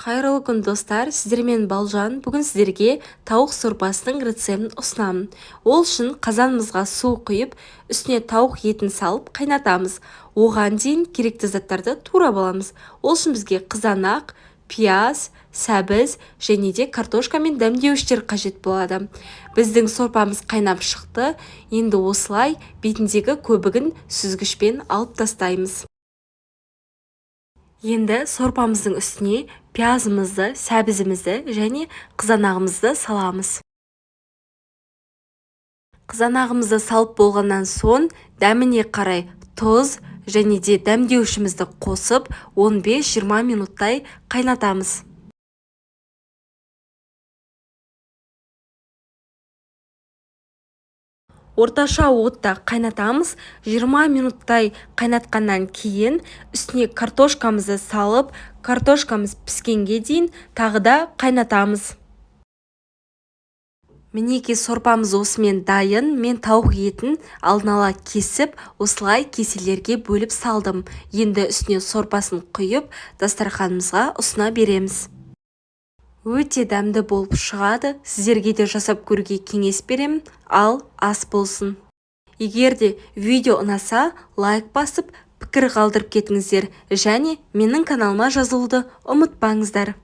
Қайырлы күн, достар! Сіздермен Балжан. Бүгін сіздерге тауық сорпасының рецептін ұсынамын. Ол үшін қазанымызға су құйып, үстіне тауық етін салып қайнатамыз. Оған дейін керекті заттарды турап аламыз. Ол үшін бізге қызанақ, пияз, сәбіз және де картошка мен дәмдеуіштер қажет болады. Біздің сорпамыз қайнап шықты. Енді осылай бетіндегі көбігін сүзгішпен алып тастаймыз. Енді сорпамыздың үстіне пиязымызды, сәбізімізді және қызанағымызды саламыз. Қызанағымызды салып болғаннан соң, дәміне қарай тұз және де дәмдеуішімізді қосып, 15-20 минуттай қайнатамыз. Орташа отта қайнатамыз. 20 минуттай қайнатқаннан кейін үстіне картошкамызды салып, картошкамыз піскенге дейін тағы да қайнатамыз. Мінекей, сорпамыз осымен дайын. Мен тауық етін алдын ала кесіп, осылай кеселерге бөліп салдым. Енді үстіне сорпасын құйып, дастарханымызға ұсына береміз. Өте дәмді болып шығады. Сіздерге де жасап көруге кеңес беремін. Ал ас болсын! Егер де видео ұнаса, лайк басып, пікір қалдырып кетіңіздер және менің каналыма жазылуды ұмытпаңыздар.